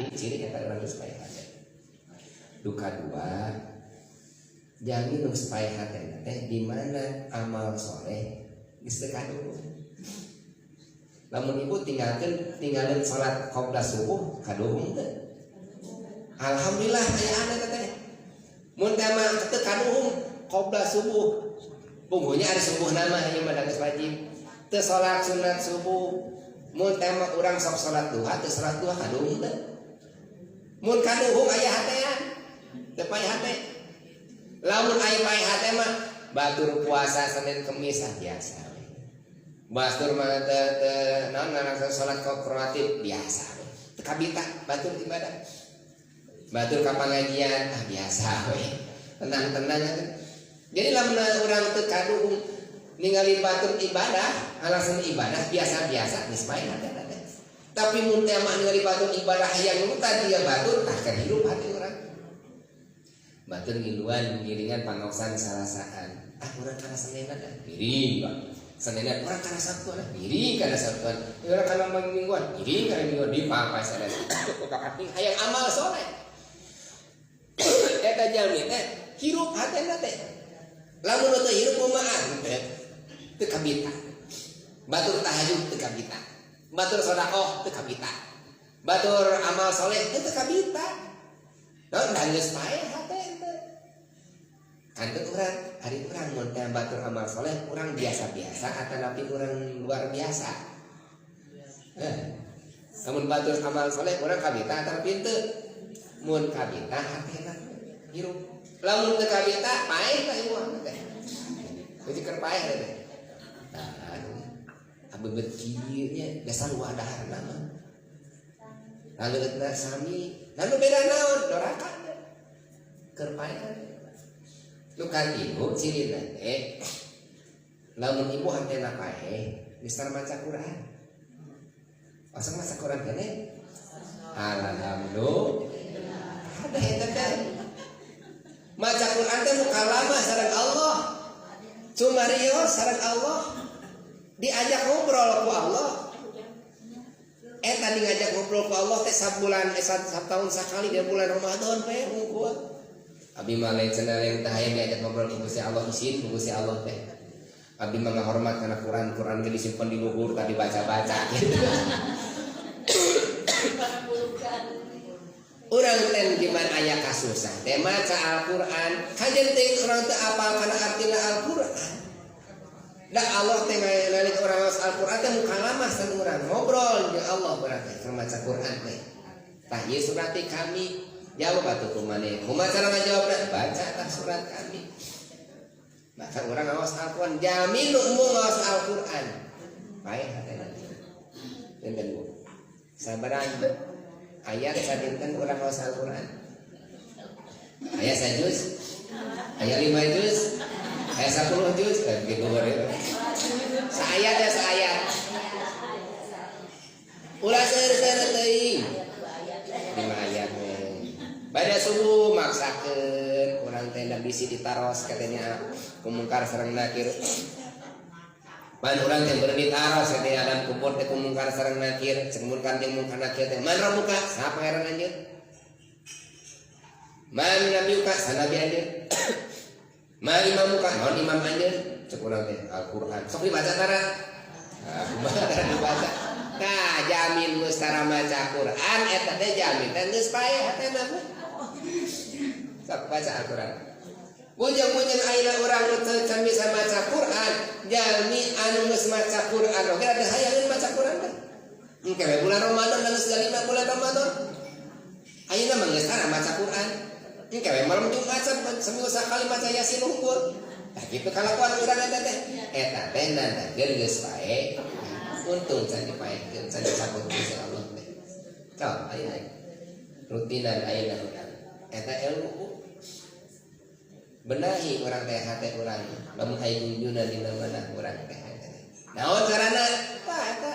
Abdi ciri eta urang geus paeh hate. Duka dua jalmi nu paeh hate teh di mana amal soleh geus teu kaduhung. Lamun ibu tinggalkeun salat qabla subuh kaduhung teu? Alhamdulillah aya ana teh. Mun teh mah teu kaduhung qabla subuh. Punggunya ari subuh nama ieu mah geus wajib. Teu salat sunat subuh. Mun teh mah urang sok salat duha teu salat duha kaduhung teu? Mun kaduhung aya hatean. Teu paeh hate. Lamun aya paeh hate mah batur puasa Senin Kemis ah biasa we. Batur mah teu naon ngaran salat kooperatif biasa we. Teu kabita batur ibadah. Batur ka pangajian ah biasa we. Tenang-tenang atuh. Jadi lamun urang teu kaduhung ningali batur ibadah, alasan ibadah biasa-biasa geus paeh hate teh. Tapi mun teh mah ningali batur ibadah hayang nu tadi ya batur tah keur hirup hati urang. Batur ngiluan ngiringan pangaosan salasaan. Ah urang kana Senenan ah ngiring Pak. Senenan urang kana Sabtuan ah ngiring kana Sabtuan. Urang kana Mingguan ngiring kana Mingguan di papai sadaya. Kating hayang amal soleh. Eta jalmi teh hirup hatena teh. Lamun teu hirup kumaha teh? Teu kabita. Batur tahajud teu kabita. Batur sedekah teu kabita. Batur amal soleh teu kabita. Naon da geus paeh hatena. Kantun urang, ari urang mun teh batur amal soleh urang biasa-biasa atanapi urang luar biasa. Lamun batur amal soleh urang kabita atanapi teu? Mun kabita hatena hirup. Lamun teu kabita paeh teh ieu teh. Jadi keur paeh teh. Nah, abeubet kieu nya dasar wadaharna mah. Laleutna sami, lalu beda naon doraka. Keur paeh. Nu katilu cirina teh lamun ibu hatena paeh geus tara maca Quran. Osok maca Quran keneh? Alhamdulillah. Ada eta teh. Maca Quran teh mukalamah sareng Allah. Cumarios sareng Allah. Diajak ngobrol ku Allah. Eta di ngajak ngobrol ku Allah teh sabulan satahun sakali di bulan Ramadan we hungkul. Abi mah lain cenah lain teh hayang diajak ngobrol ku Gusti Allah isin ku Gusti Allah teh. Abi mah ngahormat kana Quran, Quran ge disimpen di luhur tadi baca-baca gitu. Urang teh di mana aya kasusah teh maca Al-Qur'an, kajen teh urang teh apal kana artina Al-Qur'an. Da Allah teh nalika urang maca Al-Qur'an teh mukalamah sareng urang ngobrol jeung Allah urang teh keur maca Qur'an teh. Tah ieu surat kami jawab atuh ku maneh. Kumaha cara ngajawabna? Baca tah surat kami. Maka urang ngaos Al-Qur'an, jamin nu embung ngaos Al-Qur'an. Paeh hatena. Enten Bu. Sabaran ayat sadinten urang ngaos Al-Qur'an. Ayat sajuz, ayat 5 juz, ayat 10 juz, kan gitu itu. Saayat ya saayat. Ulah seueur-seueur teuing. 5 ayat we. Pada subuh maksakeun urang teh da bisi ditaros katanya kumungkar sareng nakir. Pan urang teh bener ditaros katanya dalam kubur teh kumungkar sareng nakir, cek mungkar jeung mungkar nakir teh man rabbuka saha pangeran anjeun? Man nabiyuka saha nabi anjeun? Ma imamuka naon imam anjeun? Cek urang teh Al-Qur'an. Sok dibaca tara? Nah, kumaha tara dibaca? Nah, jamin geus tara maca Qur'an eta teh jamin teh geus paeh hatena mah. Sok baca Al-Qur'an. Bujang-bujang ayeuna urang nu teu can bisa maca Qur'an, jalmi anu geus maca Qur'an oge ada hayangeun maca Qur'an teh. Engke we bulan Ramadan geus 5 bulan Ramadan. Ayeuna mah geus tara maca Qur'an. Engke we malam Jumat seminggu sakali maca Yasin unggul. Tah kitu kalakuan urang eta teh. Eta teh nandakeun geus paeh. Untung can dipaehkeun, can dicabut ku Gusti Allah teh. Coba ayeuna rutinan ayeuna urang. Eta ilmu Bu. Benahi urang teh hate urang. Lamun aya junjuna dina mana urang teh. Naon carana? Tah eta.